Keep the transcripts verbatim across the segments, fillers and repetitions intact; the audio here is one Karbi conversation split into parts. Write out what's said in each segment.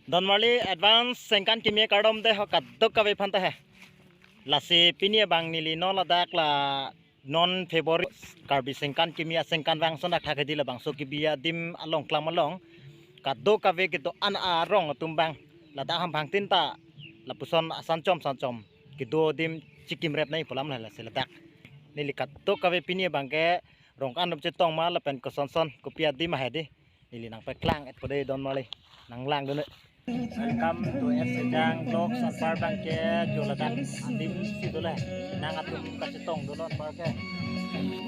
Don Marli advance sengkan kimi kardom dei ho kadokave aphan ta he. Lasi pini abang neli non ladak la non February Karbi sengkan kimi asengkan vangson athak hedi labangso kebi adim along klam along kadokave kedo-an arong atum abang ladak hamphang tin ta lapuson asan chom san chom kedo adim chikim rep nai pu alam la lasi ladak. Neli kadokave pini abang ke rong kan chetong ma lapen koson son kopi adim ahe dei. Neli nangpaklang-etpo dei Don Marli. Nanglang dun. Welcome to S Sejang Vlogs. Anpar abang ke jo ladak adim si dolo. Nang atum kachetong dolo anpar ke.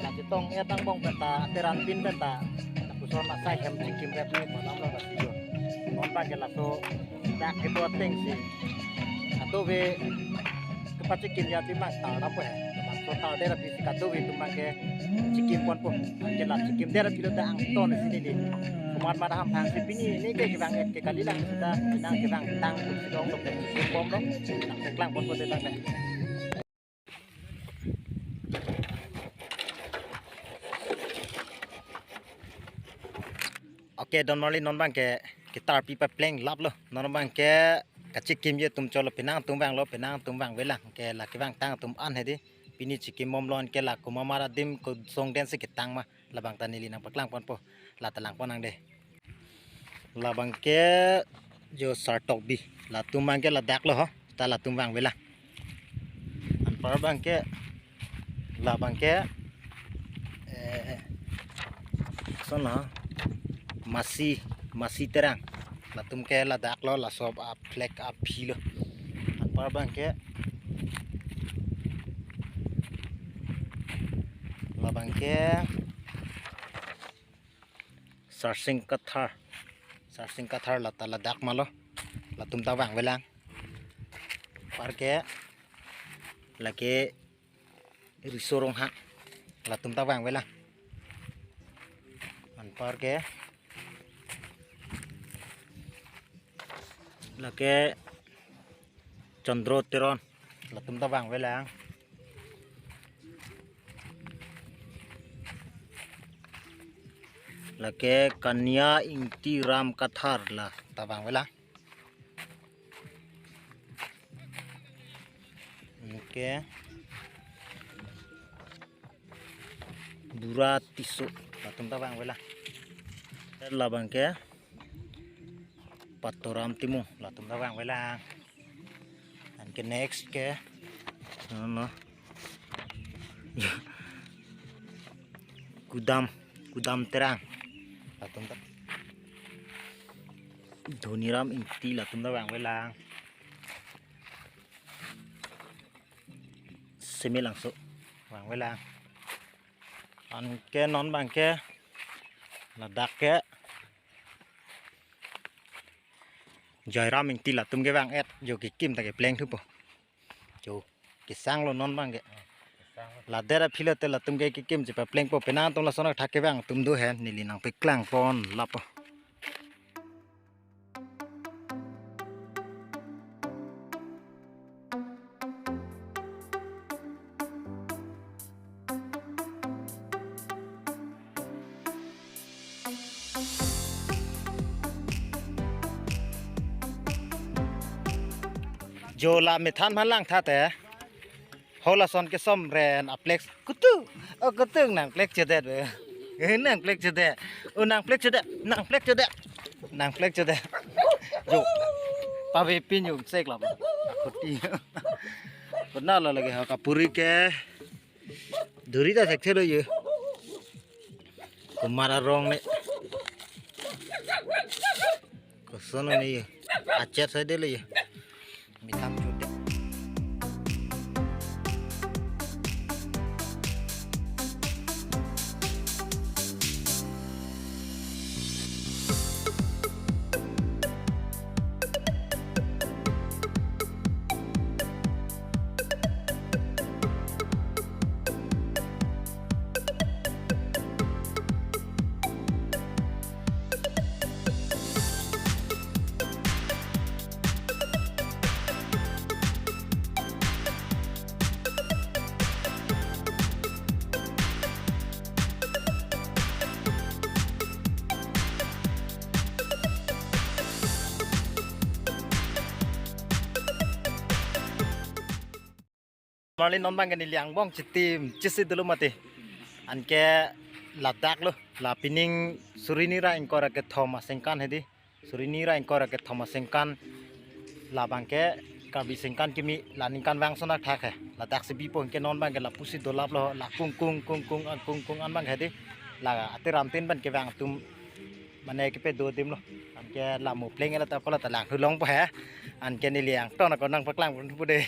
Kachetong-et angbong pen ta, ateran pin pen ta. Lapuson asai hem chikim rep nai pu alam lo lasi jo. Non abang ke laso dak kedo ateng si kadokave kepachikim ya adim abang tar lapu he. Labangso tardet aphi si kadokave atum abang ke chikim ponpo. Anke la chikim der aphi lo ta angton si neli komat mat hamphang si pini neke kevang-et ke kali lang seta nang kevangtang atum si dong lo ke chikim ponlo. Nangpaklang ponpo dei tang dei. Oke, Don Marli non abang ke ketar pi papleng lap lo. Non abang ke kachikimji atum cholo, penang atum vanglo, penang atum vangvelang. Ke la kevangtang atum an hedi. Pini chikim bomlo anke la komat mat adim kosong den si ketang ma. Labang ta neli nangpaklang ponpo. La ta lang pon nang dei. Labang ke jo Sartokbi. Latum abang ke ladak lo ho. Ta latum vangvelang. Anpar abang ke labang ke, eh, koson lo, Masi, Masi Terang. Latum ke ladak lo, laso a-flag aphi lo. Anpar abang ke labang ke Sarsing Kathar. Sarsing Kathar la ta ladak ma lo. Latum ta vangvelang. Anpar ke lake Riso Ronghang. Latum ta vangvelang. Anpar ke lake Chandro Teron. Latum ta vangvelang. Lake Kania Ingti Ram Kathar la ta vangvelang. Anke Bura Tisso latum ta vangvelang. Labang ke Patoram Timung latum ta vangvelang. Anke next ke, no, no. Kudam, Kudam Terang. Latum ta. Dhoniram Ingti latum ta vangvelang. Semelangso vangvelang. Anke non abang ke ladak ke Joyram Ingti latum kevang-et jo kekim ta kepleng thupo. Jo kesang lo non abang ke. Lader aphi lo te latum ke kekim chepaplengpo, penang atum lason athak kevang atum do he, neli nangpaklang pon lapo. Jo la methan aphan langtha te. Ho lason kesom ren a-flag kutu. O kutu nang-flag chedet be. Eh, nang-flag chedet. O nang-flag chedet. Nang-flag chedet. Nang-flag chedet. Jo. Pave pin yung sek lam. Kuti. Kona lo lagi ha kapuri ke. Duri ta sek thelo ye. Komat arong ne. Koson ne ye. Achet sai dele ye. Mitham chute. Marli non abang ke neli angbong chitim chisi dolo mati. Anke ladak lo, la pining suri ni ra ingkoi ra kethom aningkan hedi. Suri ni ra ingkoi ra kethom aningkan labang ke Karbi aningkan kimi la aningkan vangsonak thak he. Ladak si bipo anke non abang ke lapusi dolap lo, la kung kung kung kung an kung kung an abang hedi. La ate ramtin abang ke vang atum mane kepedo adim lo. Anke la mo pleng la ta kola ta lang hulong po he. Anke neli angton ako nangpaklang pon pu de.